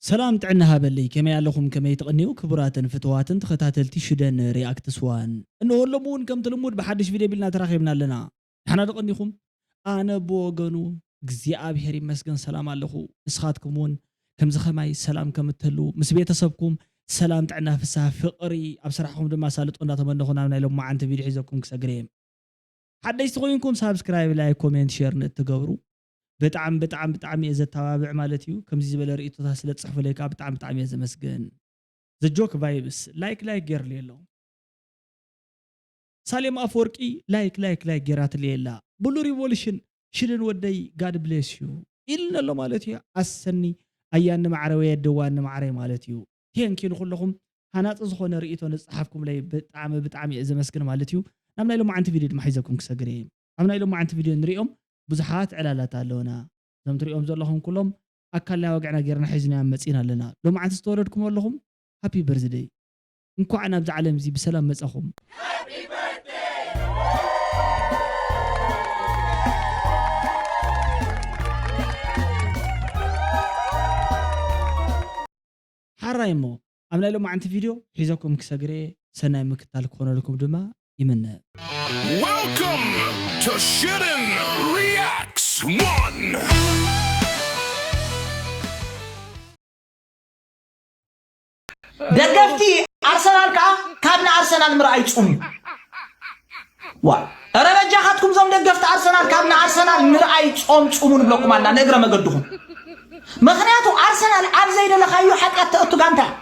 ሰላም ጥዕና ሃበለይ፣ ከመይ ኣለኹም? ከመይ ትቕንዩ? ክቡራትን ፍትዋትን ተኸታተልቲ ሽደን ሪኣክትስ ዋን። እንሆ ሎም እውን ከምቲ ልሙድ ብሓድሽ ቪድዮ ቢልና ተራኺብና ኣለና። ንሕና ዶ ቀኒኹም? ኣነ ብወገኑ እግዚኣብሔር ይመስገን ሰላም ኣለኹ። ንስኻትኩም እውን ከምዚ ኸማይ ሰላም ከም እትህልዉ፣ ምስ ቤተሰብኩም ሰላም፣ ጥዕና፣ ፍስሃ፣ ፍቕሪ፣ ኣብ ስራሕኹም ድማ ኣሳልጦ እንዳተመነኹ ናብ ናይ ሎማዓንቲ ቪድዮ ሒዘኩም ክሰግር እየ። ሓደሽቲ ኮይንኩም ሳብስክራይብ፣ ላይክ፣ ኮሜንት፣ ሼር ንእትገብሩ ብጣዕሚ ብጣዕሚ ብጣዕሚ እየ ዘተባብዕ ማለት እዩ። ከምዚ ዝበለ ርእይቶታት ስለ ትጽሕፉለይ ከዓ ብጣዕሚ ብጣዕሚ እየ ዘመስግን። ዘጆክ ቫይብስ ላይክ ላይክ ገይርልየ ኣሎ። ሳሌም ኣፈወርቂ ላይክ ላይክ ላይክ ገይራትልየ ኣላ። ብሉ ሪቮሉሽን ሽልን ወደይ ጋድ ብሌስ ዩ ኢልኒ ኣሎ ማለት እዩ። ኣሰኒ ኣያኒ ማዕረ ወይ ኣደዋኒ ማዕረይ ማለት እዩ። ቴንኪ ንኩለኹም ሃናፂ ዝኾነ ርእይቶ ንዝፀሓፍኩምለይ ብጣዕሚ ብጣዕሚ እየ ዘመስግን ማለት እዩ። ናብ ናይ ሎማዓንቲ ቪድዮ ድማ ሒዘኩም ክሰግር እየ። ኣብ ናይ ሎማዓንቲ ቪድዮ ንሪኦም ብዙሓት ዕላላት ኣለውና። እዞም ትሪኦም ዘለኹም ኩሎም ኣካል ናይ ወግዕና ጌርና ሒዝናዮም መፂና ኣለና። ሎማዓንቲ ዝተወለድኩም ኣለኹም ሃፒ በርዝደይ። እንኳዕ ናብዚ ዓለም እዚ ብሰላም መጻኹም። ሓራይ እሞ ኣብ ናይ ሎማዓንቲ ቪድዮ ሒዘኩም ክሰግር እየ። ሰናይ ምክታል ክኾነልኩም ድማ ይምነ። Welcome to Shitten Reacts One. ደገፍቲ ኣርሰናል ከዓ ካብ ንኣርሰናል ምርኣይ ፁም እዩ። ዋ፣ ኧረ በጃኻትኩም እዞም ደገፍቲ ኣርሰናል ካብ ንኣርሰናል ምርኣይ ፆም ፁሙ ንብለኩም ኣና ንእግረ መገድኹም። ምኽንያቱ ኣርሰናል ኣብ ዘይደለኻዮ ሓጢኣት ተእቱ ጋንታ እያ።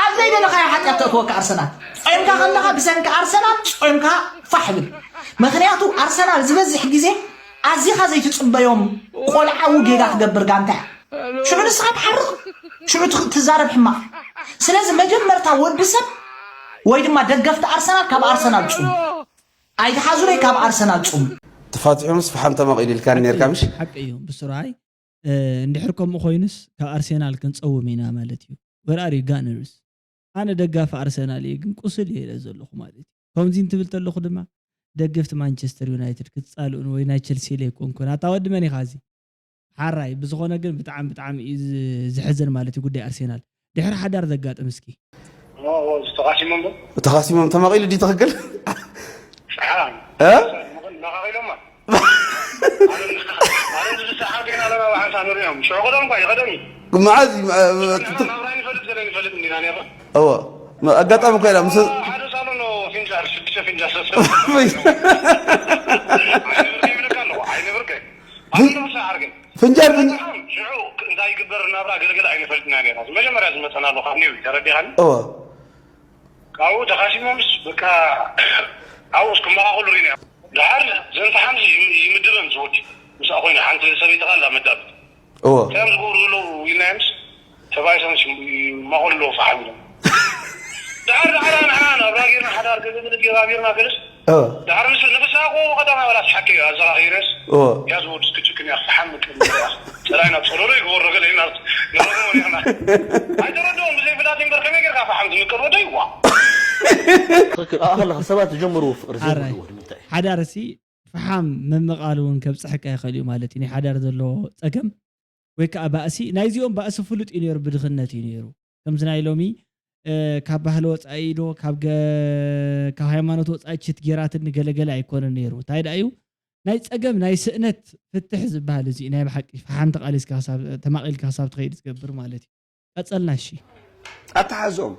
ኣብ ዘይደለኻዮ ሓጢኣት ተእትወካ ኣርሰናል። ፆምካ ከለኻ ብሰንኪ ኣርሰናል ፆምካ ፋሕ ብል። ምኽንያቱ ኣርሰናል ዝበዝሕ ግዜ ኣዚኻ ዘይትፅበዮም ቆልዓዊ ጌጋ ትገብር ጋንታ እያ። ሽዑ ንስኻ ትሓርቕ፣ ሽዑ ትዛረብ ሕማቕ። ስለዚ መጀመርታ ወዲ ሰብ ወይ ድማ ደገፍቲ ኣርሰናል ካብ ኣርሰናል ፁሙ። ኣይትሓዙለይ፣ ካብ ኣርሰናል ፁሙ። ተፋቲሑ ምስ ፍሓም ተመቒሉ ኢልካኒ ነርካ ምሽ? ሓቂ እዩ ብስራይ። እንድሕር ከምኡ ኮይኑስ ካብ ኣርሴናል ክንፀውም ኢና ማለት እዩ። Where are you Gunners? ኣነ ደጋፊ ኣርሰናል እየ ግን ቁስል እየ ኢለ ዘለኹ ማለት እዩ። ከምዚ እንትብል ተለኹ ድማ ደገፍቲ ማንቸስተር ዩናይትድ ክትፃልኡን ወይ ናይ ቸልሲ ኢለ ኣይኮንኩን። ኣታ ወዲ መን ኢኻ እዚ? ሓራይ ብዝኾነ ግን ብጣዕሚ ብጣዕሚ እዩ ዝ- ዝሕዝን ማለት እዩ ጉዳይ ኣርሴናል። ድሕሪ ሓዳር ዘጋጥም እስኪ ተኻሲሞም ዶ? ተኻሲሞም ተማቒሉ ድዩ ትኽክል? ሰሓን እ? መኻኺሎማ ኣረ ዝሰሓ ግን ኣለና ብሓንሳ ንሪኦም ሽዑ ቀደም እኳ ይቐደም እዩ መዓዝ ናብራ ይፈልጥ ገለ ይፈልጥ እንዲና ነርና እወ ኣጋጣሚ እኮ ኢና ምስ ሓደ ሳሎን ፊንጃር ሽዱሽተ ፊንጃር ሰብሰብ ይብለካ ኣለኹ ኣይነብርከ ኣነ ሰዓር ግን ፍንጃር ፍን ሽዑ እንታይ ይግበር እናብራ ገለገለ ኣይንፈልጥና ነርና መጀመርያ ዝመፀና ኣሎ ካብ ኒው ተረዲኻኒ እወ ካብኡ ተኻሲሞምስ በቃ ኣብኡስ ክመኻኸሉ ርኢና ደሓር ዘንተ ሓምዚ ይምድበን ዝወዲ ምስኣ ኮይኑ ሓንቲ ሰበይትኻ እንዳ መዳብት እወ እንታይ እዮም ዝገብሩ ዘለዉ ኢልናዮምስ ተባይሶምስ ይማኸሉ ኣለዉ ፈሓም ኢሎም ደሓር ደሓር ንሕና ናብራ ጌርና ሓዳር ገለ ገለ ጌባቢርና ገለስ እወ ደሓር ምስ ንፍስሃ እኮ ቀዳማይ ዋላ ኣስሓቂ እዩ ኣዘኻኺረስ እወ ያዝ ወድስ ክጭክን እያ ክሓምቅ እምበር እያ ፀላይና ፀሎሎ ይግበሮ ገለ ኢና ንረኽቦ ኔርና ኣይተረድኦም ብዘይ ፍላጥ እምበር ከመይ ጌርካ ፈሓም ዝምቅር ወደይ ዋ ትክክል ኣኸለኻ ሰባት ዝጀመርዎ ፍቅሪ ዘይብሉ ንምንታይ ሓዳርሲ ፈሓም ምምቓል እውን ከብፅሐካ ይኽእል እዩ ማለት እዩ ናይ ሓዳር ዘለዎ ፀገም ወይ ከዓ ባእሲ ናይዚኦም ባእሲ ፍሉጥ እዩ ነይሩ ብድኽነት እዩ ነይሩ ከምዚ ናይ ሎሚ ካብ ባህሊ ወፃኢ ዶ ካብ ገ- ካብ ሃይማኖት ወፃኢ ችት ጌራትኒ ገለገለ ኣይኮነን ነይሩ እንታይ ደኣ እዩ ናይ ፀገም ናይ ስእነት ፍትሕ ዝበሃል እዚ እዩ ናይ ብሓቂ ፈሓም ተቃሊስካ ክሳብ ተማቒልካ ክሳብ ትኸይድ ዝገብር ማለት እዩ ቀፀልና እሺ ኣተሓዞም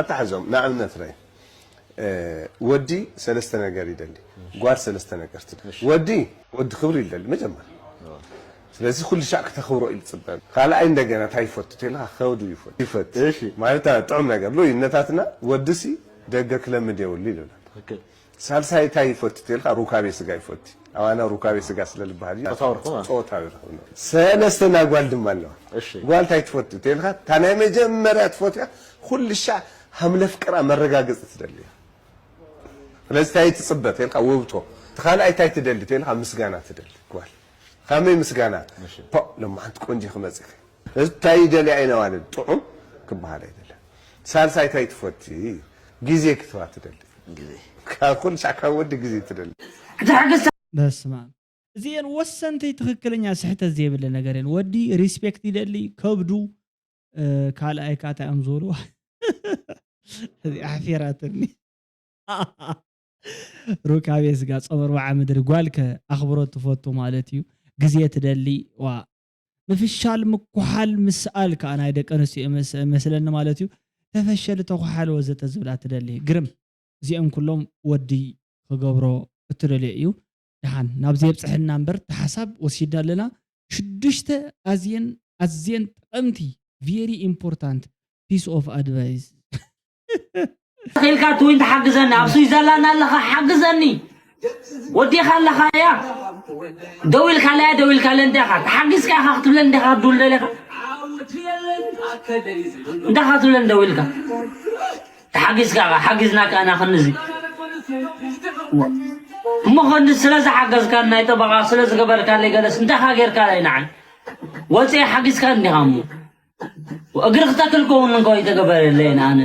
ኣተሓዞም ንኣብነት ራይ ወዲ ሰለስተ ነገር ይደሊ ጓል ሰለስተ ነገር ትደሊ ወዲ ወዲ ክብሪ ይደሊ መጀመር ስለዚ ኩሉ ሻዕ ክተኽብሮ ኢሉ ፅበብ ካልኣይ እንደገና እንታይ ይፈቱ ተልካ ከብዱ ይፈቱ ይፈቱ ማለት ጥዑም ነገር ሉ ነታትና ወድሲ ደገ ክለምድ የብሉ ይብለና ሳልሳይ እንታይ ይፈቱ ተልካ ሩካቤ ስጋ ይፈቱ ኣባና ሩካቤ ስጋ ስለ ዝበሃል እዩ ጾታዊ ርኽብ ጾታዊ ርኽብ ነው ሰለስተና ጓል ድማ ኣለዋ እሺ ጓል እንታይ ትፈቱ ተልካ እታ ናይ መጀመርያ ትፈትያ ኩልሻ ሃምለፍቅራ መረጋገፂ ትደሊ እያ ስለዚ እንታይ ትፅበ ተልካ ውብቶ እቲ ካልኣይ እንታይ ትደሊ ተልካ ምስጋና ትደሊ ጓል ካመይ ምስጋና ፖ ሎማዓንቲ ቆንጆ ክመፅእ እንታይ ይደልያ ኢና ማለት ጥዑም ክበሃል ኣይደለን ሳልሳይ እንታይ ትፈቲ ግዜ ክትባ ትደሊ ካብ ኩሉ ሳዕ ካብ ወዲ ግዜ ትደሊ በስመ ኣብ እዚአን ወሰንቲ ትኽክለኛ ስሕተት ዘይብለ ነገር እየን። ወዲ ሪስፔክት ይደሊ፣ ከብዱ፣ እ፣ ካልኣይ ካታ እዮም ዝብልዋ። እዚኣ ኣሕፊራትኒ። ሩካቤ ስጋ ጸወርዋዓ ምድሪ፣ ጓልከ ኣኽብሮት ትፈቱ ማለት እዩ። ግዜ ትደሊ፣ ዋ፣ ምፍሻል ምኩሓል ምስኣል ከኣ ናይ ደቂ ኣንስትዮ መስ-፣ መስለኒ ማለት እዩ። ተፈሸሊ ተኳሓል ወዘተ ዝብላ ትደሊ። ግርም። እዚኦም ኩሎም ወዲ ክገብሮ እትደልዮ እዩ። ደሓን ናብ ዘየብጽሐና እምበር፣ እቲ ሓሳብ ወሲድና ኣለና። ሽዱሽተ ኣዝየን ኣዝየን ጠቐምቲ፣ very important piece of advice። ኢልካ ትዊን ትሓግዘኒ፣ ኣብ ስዊዘርላንድ ኣለኻ ሓግዘኒ። ወዲኻ ኣለኻ እያ። ደው ኢልካ ኣለያ፣ ደው ኢልካ ኣለ እንዲኻ። ተሓጊዝካ ኢኻ ክትብለኒ እንዲኻ፣ ክትድውል ደሊኻ። እንዲኻ ክትብለኒ ደው ኢልካ። ተሓጊዝካ ኢኻ፣ ሓጊዝናካ ኢና ክንዚ። እሞ ክንዲ ስለ ዝሓገዝካን ናይ ጠበቓ ስለ ዝገበርካለይ ገለስ እንታይ ኢኻ ጌርካለይ ንዓይ? ወፂአ ሓጊዝካ እንዲኻ እሞ። እግሪ ክተክል ከውን እንኳ ይተገበረለይ ንኣነ።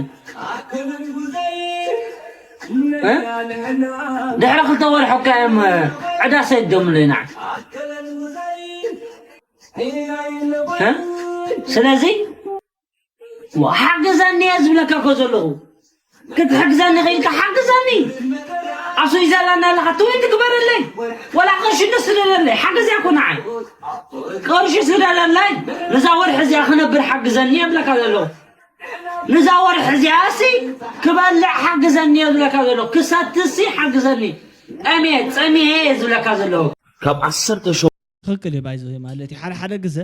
እ? ድሕሪ ክልተ ወርሒ እኳ እዮም ዕዳ ሰደሙለይ ንዓይ። እ? ስለዚ ሓግዘኒ እየ ዝብለካ እኮ ዘለኹ። ክትሕግዘኒ ኽኢልካ ሓግዘኒ። ኣብ ስዊዘርላንድ ኣለኻ ትዊን ትግበረለይ። ወላ ቅርሺ ዶ ስደደለይ፣ ሓግዝ እያ እኮ ንዓይ። ቅርሺ ስደደለይ። ንዛ ወርሒ እዚኣ ክነብር ሓግዘኒ እየ ዝብለካ ዘለኹ። ንዛ ወርሒ እዚኣ ሲ ክበልዕ ሓግዘኒ እየ ዝብለካ ዘለኹ። ክሰትሲ ሓግዘኒ። ጠምየ፣ ጸሚየ እየ ዝብለካ ዘለኹ። ካብ ዓሰርተ ሸው- ትኽክል እዩ ባይዘ ማለት እዩ። ሓደ ሓደ ግዘ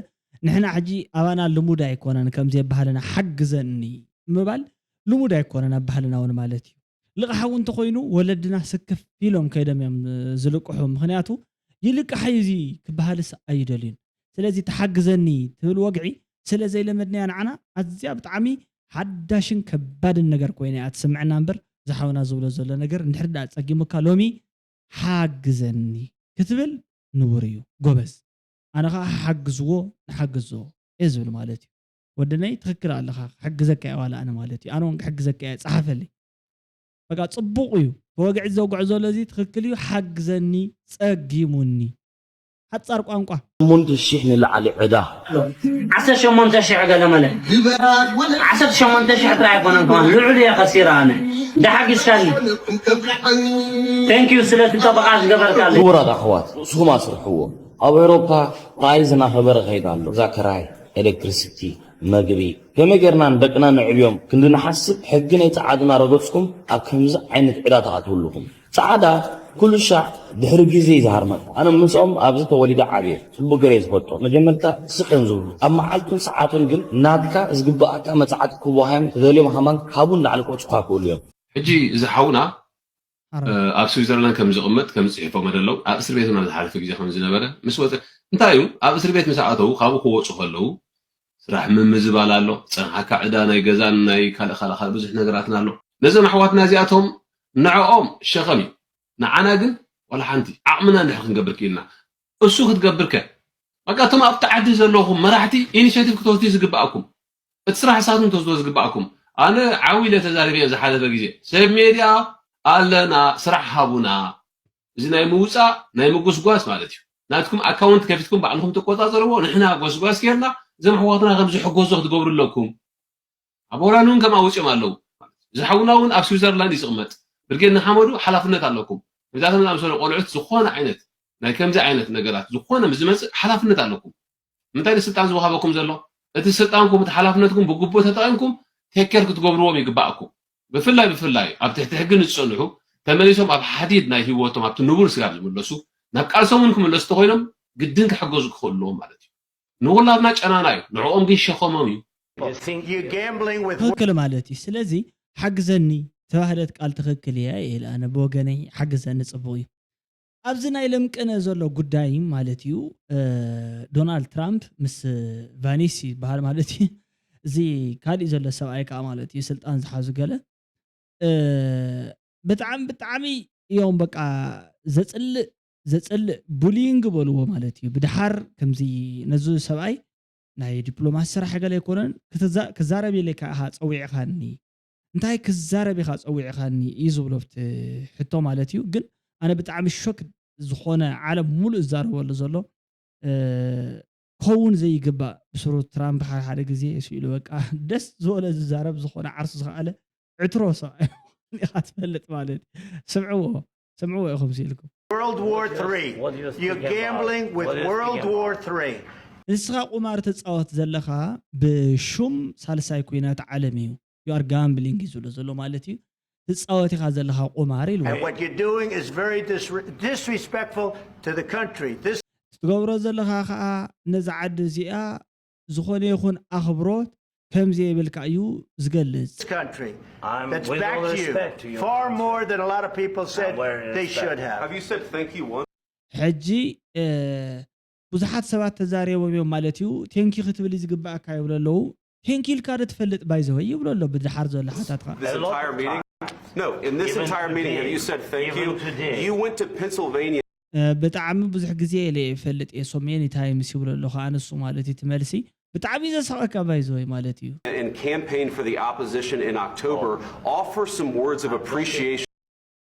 ንሕና ሕጂ ኣባና ልሙድ ኣይኮነን ከምዚ የባህልና ሓግዘኒ ምባል ልሙድ ኣይኮነን ኣብ ባህልና እውን ማለት እዩ። ልቕሓ እውን እንተኾይኑ ወለድና ስክፍ ኢሎም ከይዶም እዮም ዝልቅሑ። ምኽንያቱ ይልቅሓ እዩ እዚ ክበሃልስ ኣይደልዩን። ስለዚ ተሓግዘኒ ትብል ወግዒ ስለ ዘይለመድናያ ንዓና ኣዝያ ብጣዕሚ ሓዳሽን ከባድን ነገር ኮይና እያ ትስምዐና እምበር ዝሓውና ዝብሎ ዘሎ ነገር እንድሕር ደኣ ጸጊሙካ ሎሚ ሓግዘኒ ክትብል ንቡር እዩ። ጎበዝ። ኣነ ኸዓ ሓግዝዎ ንሓግዞ እየ ዝብል ማለት እዩ። ወደነይ ትኽክል ኣለኻ፣ ክሕግዘካ እየ ዋላ ኣነ ማለት እዩ። ኣነ እውን ክሕግዘካ እየ፣ ጸሓፈልይ። በቃ ጽቡቕ እዩ። ተወግዒ ዘውግዖ ዘሎ እዚ ትኽክል እዩ። ሓግዘኒ፣ ጸጊሙኒ። ሓጻር ቋንቋ። ሸሞንተ ሽሕ ንላዕሊ ዕዳ። ዓሰርተ ሸሞንተ ሽሕ ገለ መለ። ዓሰርተ ሸሞንተ ሽሕ ጥራይ ኣይኮነን ከማን፣ ልዑል እየ ከሲረ ኣነ። ደሓጊዝካኒ። Thank you ስለቲ ጠበቓ ዝገበርካለይ። ክቡራት ኣሕዋት፣ ንስኹም ኣስርሕዎ። ኣብ ኤውሮፓ ፕራይዝ እናኸበረ ይኸይድ ኣሎ። እዛ ክራይ፣ ኤሌክትሪሲቲ፣ መግቢ፣ ከመይ ጌርና ንደቅና ነዕብዮም ክንዲ ንሓስብ፣ ሕጊ ናይ ጸዓዱ እናረገጽኩም ኣብ ከምዚ ዓይነት ዕዳ ትኣትዉ ኣለኹም። ጸዓዳ ኩሉ ሻዕ ድሕሪ ግዜ እዩ ዝሃርመካ። ኣነ ምስኦም ኣብዚ ተወሊደ ዓብየ፣ ጽቡቕ ገይረ እየ ዝፈልጦ። መጀመርታ ስቕ እዮም ዝብሉ። ኣብ መዓልቱን ሰዓቱን ግን ናትካ ዝግብኣካ መጽዓቲ ክህቡኻ እዮም። ትደልዮም ሃማን ሃቡ እንዳዓለቆ ክጽኹኻ ክእሉ እዮም። ሕጂ እዚ ሓውና፣ ዓረብ። እ፣ ኣብ ስዊዘርላንድ ከም ዝቕመጥ ከም ጽሒፎም ኣለዉ። ኣብ እስር ቤት እውን ኣብ ዝሓለፈ ግዜ ከም ዝነበረ ምስ ወጸ፣ እንታይ እዩ፣ ኣብ እስር ቤት ምስ ኣተዉ፣ ካብኡ ክወጹ ከለዉ፣ ስራሕ ምምዝባል ኣሎ፣ ዝጸንሓካ ዕዳ ናይ ገዛን ናይ ካልእ፣ ካልእ፣ ካልእ ብዙሕ ነገራትን ኣሎ። ነዞም ኣሕዋትና እዚኣቶም ንዕኦም ሸኸም እዩ። ንዓና ግን ዋላ ሓንቲ ዓቕምና እንድሕር ክንገብር ክኢልና፣ እሱ ክትገብርከ፣ በቃ እቶም ኣብቲ ዓዲ ዘለኹም መራሕቲ ኢኒሼቲቭ ክትወስዱ እዩ ዝግብኣኩም። እቲ ስራሕ ንሳትኩም ክትወስድዎ ዝግብኣኩም። ኣነ ዓው ኢለ ተዛሪበ እየ ዝሓለፈ ግዜ። ሰብ ሜድያ ኣለና፣ ስራሕ ሃቡና። እዚ ናይ ምውጻእ፣ ናይ ምጉስጓስ ማለት እዩ። ናትኩም ኣካውንት ከፊትኩም ባዕልኹም ትቆጻጸርዎ፣ ንሕና ጎስጓስ ጌርና እዞም ኣሕዋትና ከም ዝሕገዙ ክትገብሩ ኣለኩም። ኣብ ሆላንድ እውን ከምኣ ወጺኦም ኣለዉ። እዚ ሓውና እውን ኣብ ስዊዘርላንድ እዩ ዝቕመጥ። ብርጌድ ንሓመዱ ሓላፍነት ኣለኩም። ነዛቶም ዝኣምሰሉ ቆልዑት ዝኾነ ዓይነት ናይ ከምዚ ዓይነት ነገራት ዝኾነ ምስ ዝመጽእ ሓላፍነት ኣለኩም። ምንታይ ንስልጣን ዝወሃበኩም ዘሎ? እቲ ስልጣንኩም፣ እቲ ሓላፍነትኩም ብግቡእ ተጠቒምኩም ቴክ ኬር ክትገብርዎም ይግባኣኩም። ብፍላይ፣ ብፍላይ ኣብ ትሕቲ ሕጊ ንዝጸንሑ፣ ተመሊሶም ኣብ ሓዲድ ናይ ህይወቶም ኣብቲ ንቡር ስጋብ ዝምለሱ፣ ናብ ቃልሶም እውን ክምለሱ እንተኾይኖም ግድን ክሕገዙ ክኽእሉ ኣለዎም ማለት እዩ። ንኹላትና ጨናና እዩ፣ ንዕኦም ግን ሸኸሞም እዩ። You're gambling with ትኽክል ማለት እዩ። ስለዚ ሓግዘኒ ተባህለት ቃል ትኽክል እያ ኢለ ኣነ ብወገነይ ሓግዘኒ ጽቡቕ እዩ። ኣብዚ ናይ ለምቅነ ዘሎ ጉዳይ ማለት እዩ፣ እ፣ ዶናልድ ትራምፕ ምስ ቫኒስ ይበሃል ማለት እዩ። እዚ ካሊእ ዘሎ ሰብኣይ ከዓ ማለት እዩ፣ ስልጣን ዝሓዙ ገለ፣ እ፣ ብጣዕሚ፣ ብጣዕሚ እዮም በቃ ዘጽልእ፣ ዘጽልእ ቡሊንግ በልዎ ማለት እዩ። ብድሓር ከምዚ ነዚ ሰብኣይ ናይ ዲፕሎማሲ ስራሕ ገለ ኣይኮነን፣ ክትዛ-፣ ክዛረብ ኢለ ኢኻ ጸዊዕኻኒ። እንታይ ክዛረብ ኢኻ ጸዊዕኻኒ እዩ ዝብሎ ኣብቲ ሕቶ ማለት እዩ። ግን ኣነ ብጣዕሚ ሾክ ዝኾነ ዓለም ሙሉእ ዝዛረበሉ ዘሎ ክኸውን ዘይግባእ ብስሩ ትራምፕ ሓደ ሓደ ግዜ ስኢሉ በቃ ደስ ዝበሎ ዝዛረብ ዝኾነ ዓርሱ ዝኸኣለ ዕትሮ ሰብኣይ ኢኻ ትፈልጥ ማለት እዩ። ስምዕዎ ስምዕዎ ኢኹም ስኢልኩም። World War Three. You're gambling with World War Three. ንስኻ ቁማር ትፃወት ዘለኻ ብሹም ሳልሳይ ኩናት ዓለም እዩ። You are gambling እዩ ዝብሎ ዘሎ ማለት እዩ። ትፃወት ኢኻ ዘለኻ ቁማር ኢልዎ። And what you're doing is very disre- disrespectful to the country. This ትገብሮ ዘለኻ ከዓ ነዛ ዓዲ እዚኣ ዝኾነ ይኹን ኣኽብሮት ከም ዘየብልካ እዩ ዝገልጽ። country. I'm That's with back all to you. Respect to you. Far more than a lot of people said Where they respect? should have. Have you said thank you once? ሕጂ እ፣ ብዙሓት ሰባት ተዛሪቦም እዮም ማለት እዩ። ቴንኪ ክትብል እዩ ዝግባእካ ይብሉ ኣለዉ። ቴንኪ ኢልካ ዶ ትፈልጥ ባይዘወይ ይብሉ ኣሎ ብድሓር ዘሎ ሓታትካ። This A lot entire of meeting? times. No, in this Even entire meeting, have today. You said thank Even you? Today. You went to Pennsylvania. እ፣ ብጣዕሚ ብዙሕ ግዜ ኢለ ይፈልጥ እየ። So many times ይብሉ ኣሎ ከዓ ንሱ ማለት እዩ እቲ መልሲ ብጣዕሚ እዩ ዘስቀካ ባይዘወይ ማለት እዩ። And campaign for the opposition in October. Offer some words of appreciation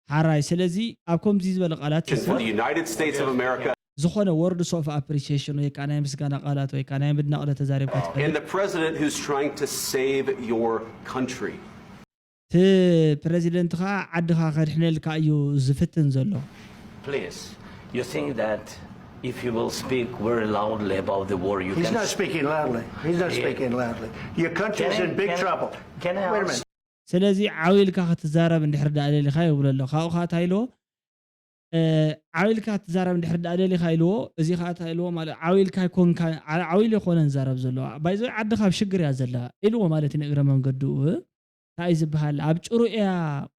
ሓራይ ስለዚ ኣብ ከምዚ ዝበለ ቃላት for the United States of America. ዝኾነ words of appreciation ወይ ከዓ ናይ ምስጋና ቃላት ወይ ከዓ ናይ ምድናቕ ዶ ተዛሪብካ ትፈልጥ? And the president who's trying to save your country. እቲ ፕረዚደንት ከዓ ዓድኻ ከድሕነልካ እዩ ዝፍትን ዘሎ። Please, you think that if you will speak very loudly about the war, you He's can. Not speaking loudly. He's not Yeah. Speaking loudly. Your country Can is I- in big can I- trouble. Can I Wait a ask- minute. ስለዚ ዓው ኢልካ ክትዛረብ እንድሕር ደኣ ደሊኻ ይብሎ ኣሎ። ካብኡ ከዓ እንታይ ኢልዎ? እ፣ ዓው ኢልካ ክትዛረብ እንድሕር ደኣ ደሊኻ ኢልዎ። እዚ ከዓ እንታይ ኢልዎ ማለት ዓው ኢልካ ኣይኮንካ፣ ዓ- ዓው ኢሉ ኣይኮነን ዝዛረብ ዘሎ። ባይዘ ዓዲ ካብ ሽግር እያ ዘላ ኢልዎ ማለት እዩ ንእግረ መንገዱ። እንታይ እዩ ዝበሃል? ኣብ ጭሩ እያ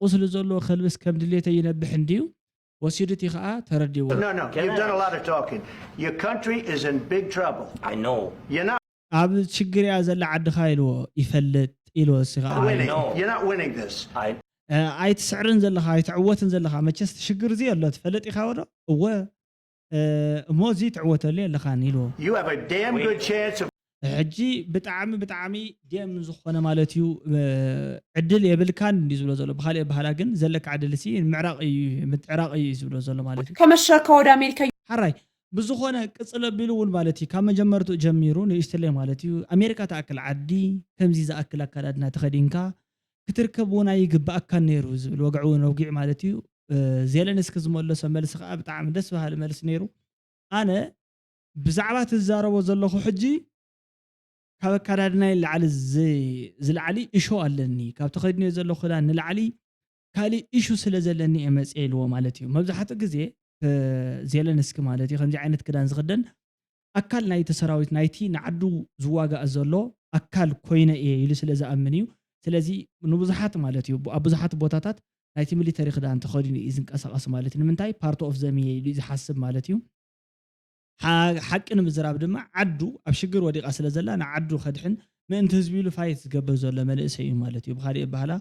ቁስሊ ዘለዎ ከልብስ ከም ድሌተ ይነብሕ እንድዩ። ወሲዱቲ ከዓ ተረዲዎ። No, no. You've done a lot of talking. Your country is in big trouble. I know. You're not ኣብ ሽግር እያ ዘላ ዓድኻ ኢልዎ ይፈልጥ ኢልዎ እሲ ከዓ winning. know. You're not winning this. I እ፣ ኣይትስዕርን ዘለኻ ኣይትዕወትን ዘለኻ መቸስ ሽግር እዚ ኣሎ ትፈልጥ ኢኻ ዶ? እወ እ፣ እሞ እዚ ትዕወተሉ የለኻን ኢልዎ። You have a damn good chance of ሕጂ ብጣዕሚ ብጣዕሚ ደም ዝኾነ ማለት እዩ እ፣ ዕድል የብልካን እንዲ ዝብሎ ዘሎ ብካሊእ በሃላ ግን ዘለካ ዕድል ሲ ምዕራቕ እዩ ምትዕራቕ እዩ ዝብሎ ዘሎ ማለት እዩ። ከመሸካ ወደ ኣሜሪካ ሓራይ ብዝኾነ ቅፅል ኣቢሉ እውን ማለት እዩ ካብ መጀመርትኡ ጀሚሩ ንእሽትለይ ማለት እዩ ኣሜሪካ ትኣክል ዓዲ ከምዚ ዝኣክል ኣካዳድና ተኸዲንካ ክትርከብ እውን ኣይግባኣካን ነይሩ ዝብል ወግዒ እውን ኣውጊዕ ማለት እዩ። እ፣ ዜለንስኪ ዝመለሶ መልሲ ከዓ ብጣዕሚ ደስ በሃሊ መልሲ ነይሩ። ኣነ ብዛዕባ ትዛረቦ ዘለኹ ሕጂ ካብ ኣካዳድናይ ንላዕሊ ዝ- ዝላዕሊ እሾ ኣለኒ ካብ ተኸዲኖ ዘለኹ ክዳን ንላዕሊ ካሊእ እሹ ስለ ዘለኒ እየ መፅየ ኢልዎ ማለት እዩ። መብዛሕትኡ ግዜ እ፣ ዜለንስኪ ማለት እዩ ከምዚ ዓይነት ክዳን ዝኽደን ኣካል ናይቲ ሰራዊት ናይቲ ንዓዱ ዝዋጋእ ዘሎ ኣካል ኮይነ እየ ኢሉ ስለ ዝኣምን እዩ። ስለዚ ንብዙሓት ማለት እዩ ኣብ ብዙሓት ቦታታት ናይቲ ሚሊተሪ ክዳን ተኸዲኑ እዩ ዝንቀሳቐስ ማለት እዩ። ንምንታይ part of them እየ ኢሉ እዩ ዝሓስብ ማለት እዩ። ሓ- ሓቂ ንምዝራብ ድማ ዓዱ ኣብ ሽግር ወዲቓ ስለ ዘላ ንዓዱ ከድሕን ምእንቲ ህዝቢ ኢሉ ፋይት ዝገብር ዘሎ መንእሰይ እዩ ማለት እዩ። ብካሊእ ኣበሃላ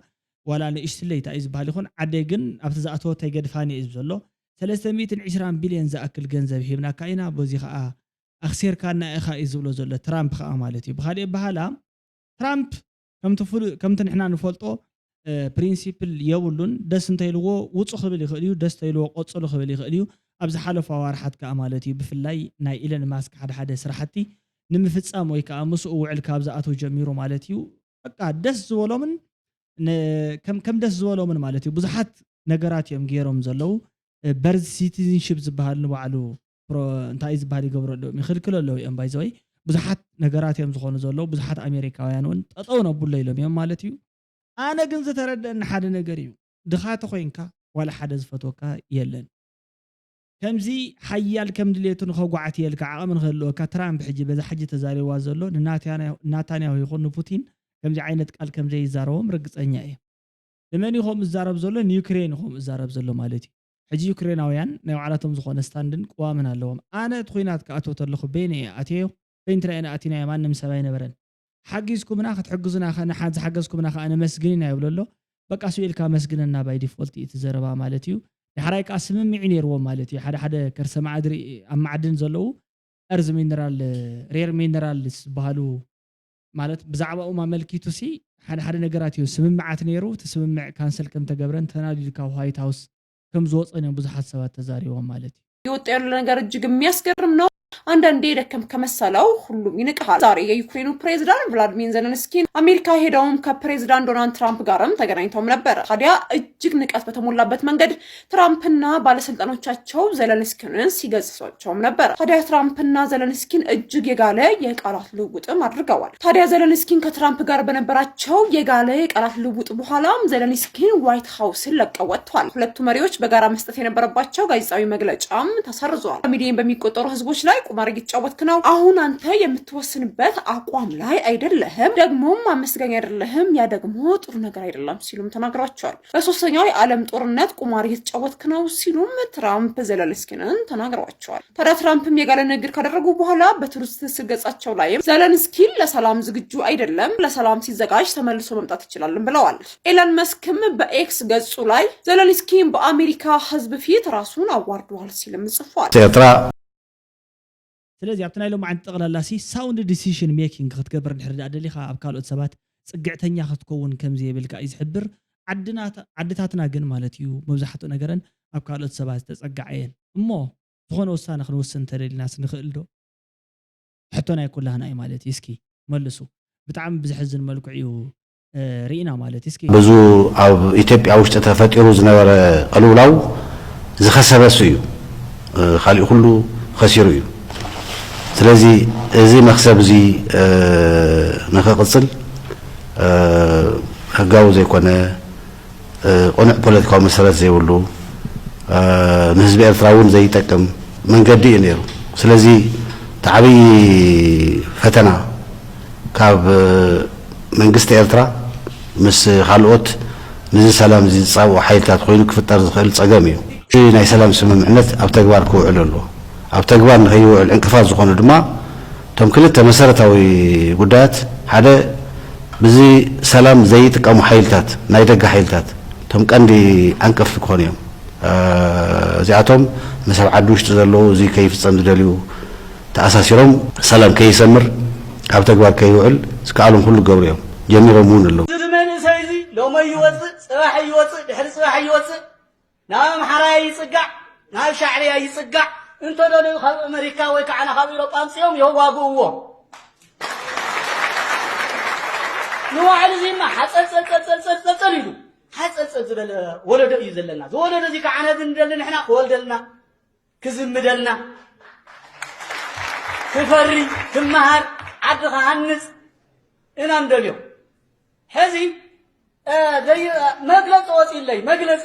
ዋላ ንእሽትለይ እንታይ እዩ ዝበሃል ይኹን ዓደይ ግን ኣብቲ ዝኣተወቶ ኣይገድፋን እየ እዩ ዘሎ። ሰለስተ ሚእትን ዕስራን ቢልዮን ዝኣክል ገንዘብ ሂብናካ ኢና በዚ ከዓ ኣኽሲርካና ኢኻ እዩ ዝብሎ ዘሎ ትራምፕ ከዓ ማለት እዩ። ብካሊእ ኣበሃላ ትራምፕ ከምቲ ፍሉ- ከምቲ ንሕና ንፈልጦ ፕሪንሲፕል የብሉን። ደስ እንተይልዎ ውፁ ክብል ይኽእል እዩ፣ ደስ እንተይልዎ ቆፅሉ ክብል ይኽእል እዩ። ኣብ ዝሓለፉ ኣዋርሓት ከዓ ማለት እዩ ብፍላይ ናይ ኢለን ማስክ ሓደ ሓደ ስራሕቲ ንምፍፃም ወይ ከዓ ምስኡ ውዕል ካብ ዝኣተው ጀሚሩ ማለት እዩ በቃ ደስ ዝበሎምን ን- ከም ከም ደስ ዝበሎምን ማለት እዩ ብዙሓት ነገራት እዮም ገይሮም ዘለዉ። በርዝ ሲቲዝንሽፕ ዝበሃል ንባዕሉ ፕሮ- እንታይ እዩ ዝበሃል ይገብሩ ኣለዎም ይኽልክሉ ኣለዉ እዮም ባይዘወይ ብዙሓት ነገራት እዮም ዝኾኑ ዘለዉ ብዙሓት ኣሜሪካውያን እውን ጠጠው ነብሎ ኢሎም እዮም ማለት እዩ። ኣነ ግን ዝተረደአኒ ሓደ ነገር እዩ። ድኻ ተኾይንካ ዋላ ሓደ ዝፈትወካ የለን። ከምዚ ሓያል ከም ድሌቱ ንኸጓዕትየልካ ዓቕሚ ንኽህልወካ ትራምፕ ሕጂ በዛ ሕጂ ተዛሪብዋ ዘሎ ንናታንያሁ ይኹን ንፑቲን ከምዚ ዓይነት ቃል ከም ዘይዛረቦም ርግፀኛ እየ። ንመን እዩ ከምኡ ዝዛረብ ዘሎ? ንዩክሬን እዩ ከምኡ ዝዛረብ ዘሎ ማለት እዩ። ሕጂ ዩክሬናውያን ናይ ባዕላቶም ዝኾነ ስታንድን ቅዋምን ኣለዎም። ኣነ እቲ ኹናት ክኣትዎ ተለኹ በይነ እየ ኣትየዮ፣ በይንትና ኢና ኣቲናዮ፣ ማንም ሰብ ኣይነበረን። ሓጊዝኩምና ክትሕግዙና ከ ንሓ- ዝሓገዝኩምና ከኣ ነመስግን ኢና ይብሎ ኣሎ። በቃ ስኡ ኢልካ መስግነና ባይ ዲፎልት እዩ እቲ ዘረባ ማለት እዩ። ዳሕራይ ከኣ ስምምዕ ነይርዎም ማለት እዩ። ሓደ ሓደ ከርሰ ማዕድሪ ኣብ ማዕድን ዘለዉ እርዝ ሚነራል ሬር ሚነራልስ ዝበሃሉ ማለት ብዛዕባኦም ኣመልኪቱ ሲ ሓደ ሓደ ነገራት እዩ ስምምዓት ነይሩ እቲ ስምምዕ ካንሰል ከም ተገብረን ተናዲዱ ካብ ዋይት ሃውስ ከም ዝወፀን እዮም ብዙሓት ሰባት ተዛሪቦም ማለት እዩ። እየወጣ ያለ ነገር እጅግ የሚያስገርም ነው። አንዳንዴ የደከምክ ከመሰለው ሁሉም ይንቅሃል። ዛሬ የዩክሬኑ ፕሬዝዳንት ቭላድሚር ዘለንስኪን አሜሪካ ሄደውም ከፕሬዝዳንት ዶናልድ ትራምፕ ጋርም ተገናኝተውም ነበር። ታዲያ እጅግ ንቀት በተሞላበት መንገድ ትራምፕና ባለስልጣኖቻቸው ዘለንስኪንን ሲገስሷቸውም ነበር። ታዲያ ትራምፕና ዘለንስኪን እጅግ የጋለ የቃላት ልውውጥም አድርገዋል። ታዲያ ዘለንስኪን ከትራምፕ ጋር በነበራቸው የጋለ የቃላት ልውውጥ በኋላም ዘለንስኪን ዋይት ሀውስን ለቀው ወጥቷል። ሁለቱ መሪዎች በጋራ መስጠት የነበረባቸው ጋዜጣዊ መግለጫም ተሰርዘዋል። በሚሊዮን በሚቆጠሩ ህዝቦች ላይ ቁማር እየተጫወትክ ነው። አሁን አንተ የምትወስንበት አቋም ላይ አይደለህም። ደግሞም አመስጋኝ አይደለህም። ያ ደግሞ ጥሩ ነገር አይደለም ሲሉም ተናግረዋቸዋል። በሶስተኛው የዓለም ጦርነት ቁማር እየተጫወትክ ነው ሲሉም ትራምፕ ዘለንስኪንን ተናግረዋቸዋል። ታዲያ ትራምፕም የጋለ ንግግር ካደረጉ በኋላ በትሩዝ ትስስር ገጻቸው ላይም ዘለንስኪን ለሰላም ዝግጁ አይደለም፣ ለሰላም ሲዘጋጅ ተመልሶ መምጣት ይችላልም ብለዋል። ኤለን መስክም በኤክስ ገጹ ላይ ዘለንስኪን በአሜሪካ ህዝብ ፊት ራሱን አዋርደዋል ሲልም ጽፏል። ኤርትራ ስለዚ ኣብቲ ናይ ሎማዓንቲ ጠቕላላ ሲ ሳውንድ ዲሲሽን ሜኪንግ ክትገብር እንድሕር ደኣ ደሊኻ ኣብ ካልኦት ሰባት ጽግዕተኛ ክትከውን ከምዘየብልካ እዩ ዝሕብር። ዓድናት- ዓድታትና ግን ማለት እዩ መብዛሕትኡ ነገረን ኣብ ካልኦት ሰባት ዝተጸግዓ እየን። እሞ ዝኾነ ውሳነ ክንወስን እንተደሊናስ ንኽእል ዶ? ሕቶ ናይ ኩላህና እዩ ማለት እዩ። እስኪ መልሱ። ብጣዕሚ ብዘሕዝን መልክዑ እዩ ርኢና ማለት እዩ። እስኪ ብዙ ኣብ ኢትዮጵያ ውሽጢ ተፈጢሩ ዝነበረ ቅልውላው ዝኸሰበ እሱ እዩ። ካሊእ ኩሉ ኸሲሩ እዩ። ስለዚ እዚ መኽሰብ እዚ ንኽቕፅል ህጋዊ ዘይኮነ ቅኑዕ ፖለቲካዊ መሰረት ዘይብሉ ንህዝቢ ኤርትራ እውን ዘይጠቅም መንገዲ እዩ ነይሩ። ስለዚ እቲ ዓብዪ ፈተና ካብ መንግስቲ ኤርትራ ምስ ካልኦት ንዚ ሰላም እዚ ዝፃብኡ ሓይልታት ኮይኑ ክፍጠር ዝኽእል ፀገም እዩ። እዚ ናይ ሰላም ስምምዕነት ኣብ ተግባር ክውዕል ኣለዎ። ኣብ ተግባር ንኸይውዕል ዕንቅፋት ዝኾኑ ድማ እቶም ክልተ መሰረታዊ ጉዳያት ሓደ ብዚ ሰላም ዘይጥቀሙ ሓይልታት ናይ ደገ ሓይልታት እቶም ቀንዲ ዓንቀፍቲ ክኾኑ እዮም። እዚኣቶም ምስ ኣብ ዓዲ ውሽጢ ዘለዉ እዚ ከይፍፀም ዝደልዩ ተኣሳሲሮም ሰላም ከይሰምር ኣብ ተግባር ከይውዕል ዝከኣሎም ኩሉ ክገብሩ እዮም። ጀሚሮም እውን ኣለዉ። እዚ መንእሰይ እዚ ሎመይ ይወፅእ፣ ፅባሕ ይወፅእ፣ ድሕሪ ፅባሕ ይወፅእ፣ ናብ ኣምሓራያ ይፅጋዕ፣ ናብ ሻዕብያ ይፅጋዕ፣ እንተደለዩ ካብ ኣመሪካ ወይ ከዓ ካብ ኤውሮጳ ኣምፅኦም የዋግእዎ። ንባዕሉ እዚማ ሓፀልፀልፀልፀልፀልፀል ኢሉ ሓፀልፀል ዝበለ ወለዶ እዩ ዘለና። ዝወለዶ እዚ ከዓ ነዚ ንደሊ ንሕና ክወልደልና ክዝምደልና ክፈሪ ክመሃር ዓዲ ክሃንፅ ኢና ንደልዮ። ሕዚ መግለፂ ወፂለይ መግለፂ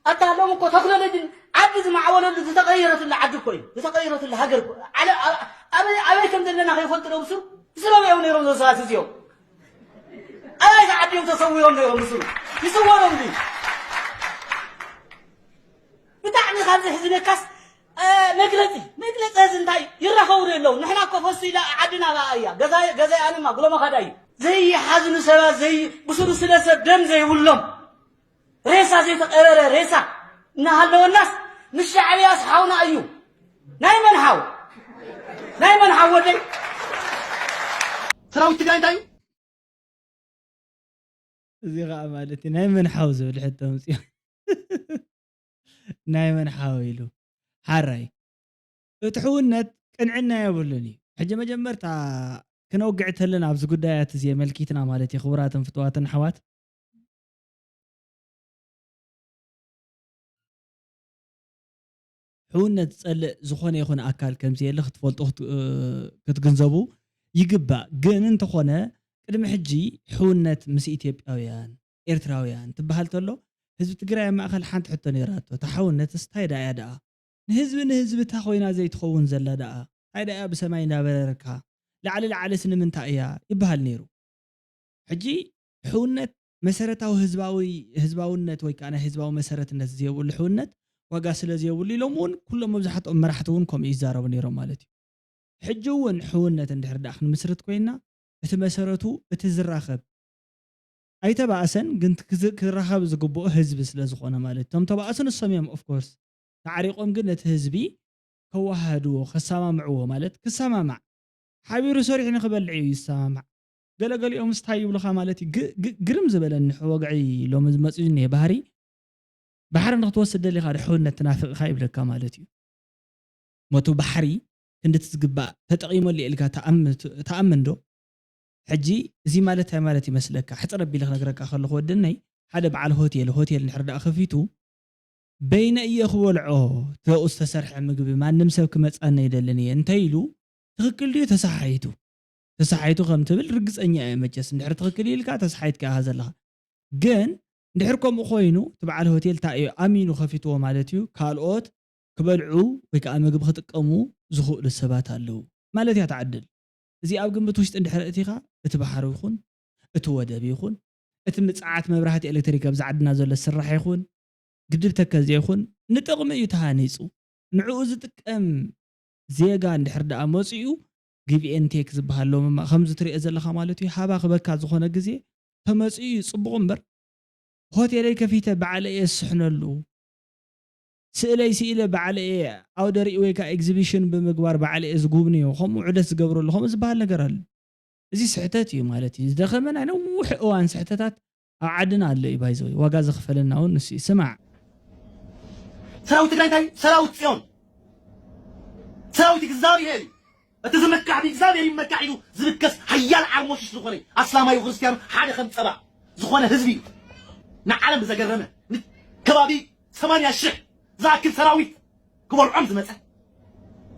ኣታ ሎም እኮ ተክኖሎጂ ዓዲ ዝማዕበለሉ ዝተቀየረትሉ ዓዲ እኮ እዩ ዝተቀየረትሉ ሃገር ኣበይ ከም ዘለና ከይፈልጡ ዶ ምስሉ ምስሎም እዮም ነይሮም ዘሳት እዚኦም ኣበይ ዓዲ እዮም ተሰዊሮም ነይሮም ምስሉ ይስወሮም ድዩ ብጣዕሚ ካብ ዘሕዝነካስ መግለፂ መግለፂ እዚ እንታይ ይራኸቡ ዶ የለውን ንሕና እኮ ፈሱ ኢላ ዓድና ከዓ እያ ገዛይ ኣነማ ጉለማ ካዳ እዩ ዘይሓዝኑ ሰባት ዘይ ብስሩ ስለ ሰብ ደም ዘይብሎም ሬሳ ዘይተቀበረ ሬሳ እናሃለወናስ ምስ ሻዕብያስ ሓውና እዩ ናይ መን ሓው ናይ መን ሓው ወደይ ሰራዊት ትግራይ እንታይ እዩ እዚ ከዓ ማለት እዩ ናይ መን ሓው ዝብል ሕቶ ኣምፅኦ ናይ መን ሓው ኢሉ ሓራይ እቲ ሕውነት ቅንዕና የብሉን እዩ ሕጂ መጀመርታ ክነውግዕ ተለና ኣብዚ ጉዳያት እዚ የመልኪትና ማለት እዩ ክቡራትን ፍትዋትን ኣሕዋት ሕውነት ዝፀልእ ዝኾነ ይኹን ኣካል ከምዘየለ ክትፈልጡ ክትግንዘቡ ይግባእ። ግን እንተኾነ ቅድሚ ሕጂ ሕውነት ምስ ኢትዮጵያውያን፣ ኤርትራውያን ትበሃል ተሎ ህዝቢ ትግራይ ኣብ ማእኸል ሓንቲ ሕቶ ነይራቶ። እታ ሕውነትስ እንታይ ደኣ እያ ደኣ? ንህዝቢ ንህዝቢ እታ ኮይና ዘይትኸውን ዘላ ደኣ? እንታይ ደኣ እያ ብሰማይ እንዳበረርካ ላዕሊ ላዕልስ ንምንታይ እያ? ይበሃል ነይሩ። ሕጂ ሕውነት መሰረታዊ ህዝባዊ ህዝባውነት ወይ ከዓ ናይ ህዝባዊ መሰረትነት ዘየብሉ ሕውነት ዋጋ ስለ ዘየብሉ ኢሎም እውን ኩሎም መብዛሕትኦም መራሕቲ እውን ከምኡ ይዛረቡ ነይሮም ማለት እዩ። ሕጂ እውን ሕውነት እንድሕር ደኣ ክንምስርት ኮይና እቲ መሰረቱ እቲ ዝራኸብ ኣይተባእሰን ግን ክራኸብ ዝግብኦ ህዝቢ ስለ ዝኾነ ማለት እቶም ተባእሱ ንሶም እዮም of course ተዓሪቆም ግን ነቲ ህዝቢ ከወሃህድዎ ከሰማምዕዎ ማለት ክሰማማዕ ሓቢሩ ሰሪሑ ንክበልዕ እዩ ይሰማማዕ ገለገሊኦም ስታይ ይብሉካ ማለት እዩ ግርም ዝበለኒ ወግዒ ሎሚ ዝመፅኡ ዝኒሀ ባህሪ ባሕሪ ንክትወስድ ደሊካ ዶ ሕውነት ትናፍቅ ኢካ ይብለካ ማለት እዩ ሞቱ ባሕሪ ክንድቲ ዝግባእ ተጠቒመሉ ኢልካ ትኣምን ዶ? ሕጂ እዚ ማለት እንታይ ማለት ይመስለካ? ሕጽር ኣቢለ ክነግረካ ከለኹ ወደነይ፣ ሓደ በዓል ሆቴል፣ ሆቴል እንድሕር ደኣ ከፊቱ፣ "በይነ እየ ክበልዖ፣ ተኡ ዝተሰርሐ ምግቢ ማንም ሰብ ክመጻኒ ኣይደልን እየ" እንተ ኢሉ፣ ትኽክል ድዩ ተሰሓሒቱ? ተሰሓሒቱ ከም ትብል ርግጸኛ እየ መቸስ። እንድሕር ትኽክል ኢልካ ተሰሓሒትካ ኢኻ ዘለኻ። ግን እንድሕር ከምኡ ኮይኑ፣ እቲ በዓል ሆቴል እንታይ እዩ ኣሚኑ ከፊትዎ ማለት እዩ? ካልኦት ክበልዑ ወይ ከኣ ምግቢ ክጥቀሙ ዝኽእሉ ሰባት ኣለዉ ማለት እያ እታ ዕድል። እዚ ኣብ ግምት ውሽጢ እንድሕር ኣእቲኻ፣ እቲ ባሕሪ ይኹን፣ እቲ ወደብ ይኹን፣ እቲ ምጽዓት መብራህቲ ኤሌክትሪክ ኣብዚ ዓድና ዘሎ ዝስራሕ ይኹን፣ ግድብ ተከዜ ይኹን፣ ንጥቕሚ እዩ ተሃኒጹ። ንዕኡ ዝጥቀም ዜጋ እንድሕር ደኣ መጺኡ፣ give and take ዝበሃል ሎምማ ከምዚ ትሪኦ ዘለኻ ማለት እዩ። ሃባ ክበካ ዝኾነ ግዜ ተመጺኡ እዩ ጽቡቕ እምበር፣ ሆቴለይ ከፊተ ባዕለ እየ ዝስሕነሉ፣ ስእለይ ስኢለ ባዕለ እየ ኣውደ ርእይ ወይ ከኣ ኤግዚቢሽን ብምግባር ባዕለ እየ ዝጉብንዮ፣ ከምኡ ዑደት ዝገብረሉ፣ ከምኡ ዝበሃል ነገር ኣሎ። እዚ ስሕተት እዩ ማለት እዩ። ዝደኸመ ናይ ነዊሕ እዋን ስሕተታት ኣብ ዓድና ኣሎ እዩ፣ ባይዘወይ ዋጋ ዘኽፈለና እውን ንሱ እዩ። ስማዕ። ሰራዊት ትግራይ እንታይ እዩ? ሰራዊት ፅዮን፣ ሰራዊት እግዚኣብሄር እዩ። እቲ ዝምካሕ ብእግዚኣብሄር ይመካሕ ኢሉ ዝብከስ ሓያል ዓርሞሽሽ ዝኾነ ኣስላማዩ ክርስትያኑ ሓደ ከም ፀባ ዝኾነ ህዝቢ እዩ። ንዓለም ብዘገረመ ከባቢ ሰማንያ ሽሕ ዝኣክል ሰራዊት ክበልዖም ዝመፀ።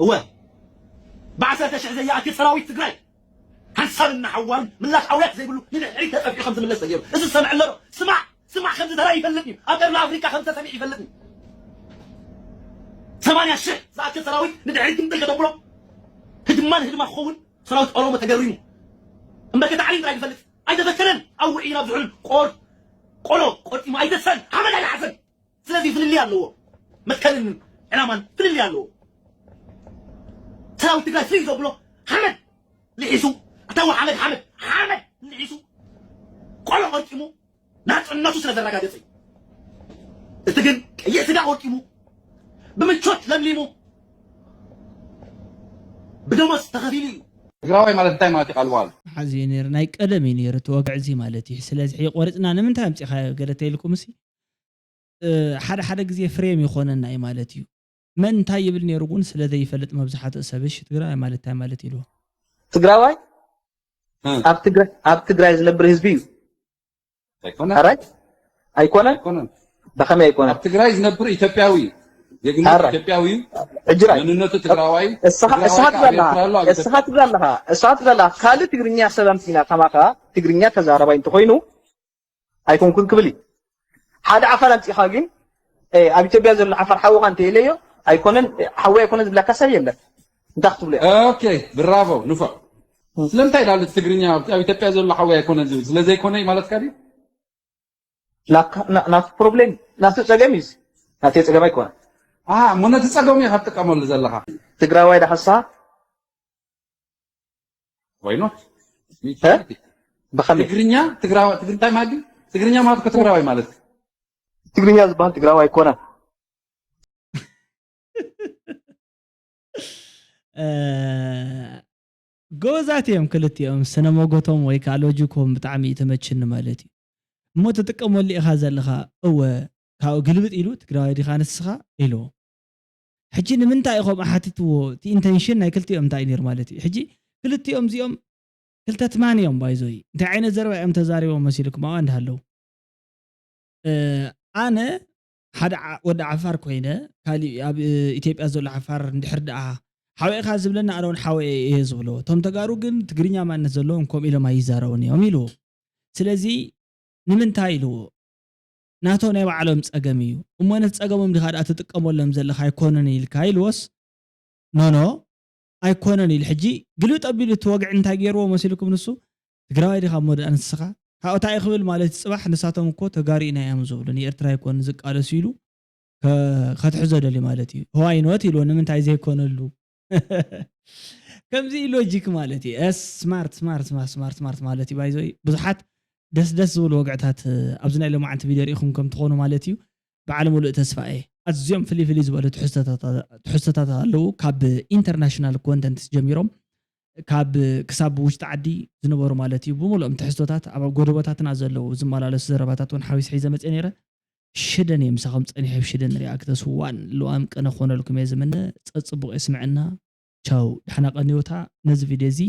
እወ፣ ብዓሰርተ ሽሕ ዘይኣክል ሰራዊት ትግራይ ሓንሳብን ንሓዋሩን ምላሽ ኣውያት ዘይብሉ ንድሕሪት ተጠፊኡ ከም ዝምለስ ተገይሩ። እዚ ዝሰምዕ ኣሎ ዶ? ስማዕ፣ ስማዕ፣ ከምዚ ተራ ይፈልጥ እዩ። ኣብ ቀርኒ ኣፍሪቃ ከም ዝተሰሚዕ ይፈልጥ እዩ። ሰማንያ ሽሕ ዝኣክል ሰራዊት ንድሕሪት ግምጥል ከተብሎ ህድማን ህድማ ክኸውን ሰራዊት ኦሮሞ ተገሪሙ። እምበር ከተዓሊም ጥራይ ይፈልጥ ኣይተፈተነን። ኣብ ውዒ ናብ ዝሑል ቆር ቆሎ ቆርጢሙ ኣይተሰን ሓመድ ኣይሓሰን። ስለዚ ፍልልይ ኣለዎ። መትከልን ዕላማን ፍልልይ ኣለዎ። ሰራዊት ትግራይ ፍልይ ዘብሎ ሓመድ ልሒሱ፣ ኣታዊ ሓመድ ሓመድ ሓመድ ልሒሱ ቆሎ ቆርጢሙ ናፅነቱ ስለ ዘረጋገፀ እዩ። እቲ ግን ቀይሕ ስጋ ቆርጢሙ ብምቾት ለምሊሙ ብደሞዝ ተኸፊሉ እዩ። ትግራዋይ ማለት እንታይ ማለት እዩ ቃል በቃል? ሓዚ እዩ ነይሩ፣ ናይ ቀደም እዩ ነይሩ እቲ ወግዒ እዚ ማለት እዩ። ስለዚ ሕጂ ቆሪፅና ንምንታይ ኣምፂኻዮ ገለ ተይልኩም ሲ ሓደ ሓደ ግዜ ፍሬም ይኾነና እዩ ማለት እዩ። መን እንታይ ይብል ነይሩ እውን ስለ ዘይፈልጥ መብዛሕትኡ ሰብ እሺ ትግራዋይ ማለት እንታይ ማለት ኢልዎ። ትግራዋይ ኣብ ትግራይ ኣብ ትግራይ ዝነብር ህዝቢ እዩ። ኣይኮነ ኣራይ ኣይኮነ ኣይኮነ በኸመይ ኣይኮነ ኣብ ትግራይ ዝነብር ኢትዮጵያዊ እዩ። ዜግነቱ ኣራይ ኢትዮጵያዊ እዩ። ሕጅራይ መንነቱ ትግራዋይ እዩ። እስኻ ትግራዋይ እስኻ ከዓ ትብላለኻ ኤርትራ ኣሎ ኣብ እስኻ ኢትዮጵያ። ትብላለኻ እስኻ ትብላለኻ ካልእ ትግርኛ ሰብ ኣምፂና ከማኻ ትግርኛ ተዛረባይ እንተኾይኑ ኣይኮንኩን ክብል እዩ። ሓደ ዓፋር ኣምፂኻ ግን ኣብ ኢትዮጵያ ዘሎ ዓፋር ሓውኻ እንተኢለዮ ኣይኮነን ሓወይ ኣይኮነን ዝብለካ ሰብ የለን። እንታይ ክትብሎ ኢኻ? ኦኬ ብራቮ ንፉዕ። ስለምንታይ ኢላ ትግርኛ ኣብ ኢትዮጵያ ዘሎ ሓወይ ኣይኮነን ዝብል ስለዘይኮነ እዩ ማለትካ ድዩ? ናቱ ፕሮብሌም ናቱ ፀገም እዩ። ናተይ ፀገም ኣይኮነን። ኣሃ እሞ ነቲ ፀገሙ ኢኻ ትጥቀመሉ ዘለኻ። ትግራዋይ ዳኸሳ Why not? ብኸመይ? ትግርኛ ትግራዋይ ትግርኛ ማለት እኮ ትግራዋይ ማለት ትግርኛ ዝበሃል ትግራዋይ ኣይኮነን። ጎበዛት እዮም ክልቲኦም፣ ስነ ሞጎቶም ወይ ከዓ ሎጂኮም ብጣዕሚ እዩ ተመችኒ ማለት እዩ። እሞ ትጥቀመሉ ኢኻ ዘለኻ። እወ፣ ካብኡ ግልብጥ ኢሉ ትግራዋይ ዲኻ ንስኻ ኢልዎ። ሕጂ ንምንታይ ኢኹም ኣሓቲትዎ? እቲ ኢንተንሽን ናይ ክልቲኦም እንታይ እዩ ነይሩ ማለት እዩ? ሕጂ ክልቲኦም እዚኦም ክልተ ትማን እዮም ባይዞይ። እንታይ ዓይነት ዘረባ እዮም ተዛሪቦም መሲልኩም ኣብኣ እንዳሃለዉ? ኣነ ሓደ ወዲ ዓፋር ኮይነ ካሊእ ኣብ ኢትዮጵያ ዘሎ ዓፋር እንድሕር ደኣ ሓወይኻ ዝብለኒ ኣነ እውን ሓወይ እየ ዝብሎ። እቶም ተጋሩ ግን ትግርኛ ማንነት ዘለዎም ከምኡ ኢሎም ኣይዛረቡን እዮም ኢልዎ። ስለዚ ንምንታይ ኢልዎ? ናቶም ናይ ባዕሎም ጸገም እዩ እሞ ነቲ ጸገሞም ዲኻ ደኣ ትጥቀመሎም ዘለኻ ኣይኮነን ኢልካ ኢልዎስ ኖኖ ኣይኮነን ኢሉ ሕጂ ግልብጥ ኣቢሉ እቲ ወግዒ እንታይ ገይርዎ መሲልኩም ንሱ ትግራዋይ ዲኻ እሞ ደኣ ንስኻ ካብኡ እንታይ ክብል ማለት እዩ ጽባሕ ንሳቶም እኮ ተጋሩ ኢና እዮም ዝብሉ ንኤርትራ ኣይኮን ዝቃለሱ ኢሉ ከትሕዞ ደልዩ ማለት እዩ። Why not ኢልዎ ንምንታይ ዘይኮነሉ ከምዚ እዩ ሎጂክ ማለት እዩ። Smart smart smart smart smart ማለት እዩ። By the way ብዙሓት ደስ ደስ ዝብሉ ወግዕታት ኣብዚ ናይ ሎማዓንቲ ቪድዮ ርኢኹም ከም ትኾኑ ማለት እዩ። በዓል ሙሉእ ተስፋ እየ። ኣዝዮም ፍልይ ፍልይ ዝበሉ ትሕዝቶታት ኣለዉ። ካብ ኢንተርናሽናል ኮንተንትስ ጀሚሮም ካብ ክሳብ ውሽጢ ዓዲ ዝነበሩ ማለት እዩ። ብምሉኦም ትሕዝቶታት ኣብ ጎደቦታትና ዘለዉ ዝመላለሱ ዘረባታት እውን ሓዊስ ሒዘ መፅእ ነይረ። ሽደን እየ ምሳኹም ጸኒሐ ኣብ ሽደን ሪኣክተስ ዋን ልዋም ቅነ ክኾነልኩም እየ ዝምነ። ጸጽቡቕ የስምዐና። ቻው፣ ደሕና ቀንዮታ። ነዚ ቪድዮ እዚ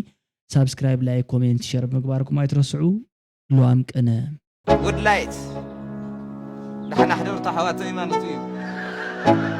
ሳብስክራይብ፣ ላይክ፣ ኮሜንት፣ ሸር ምግባርኩም ኣይትረስዑ። ልዋም ቅነ። ጉድ ላይት ደሓና ሕደሩ ተሓዋተይ ማለት እዩ።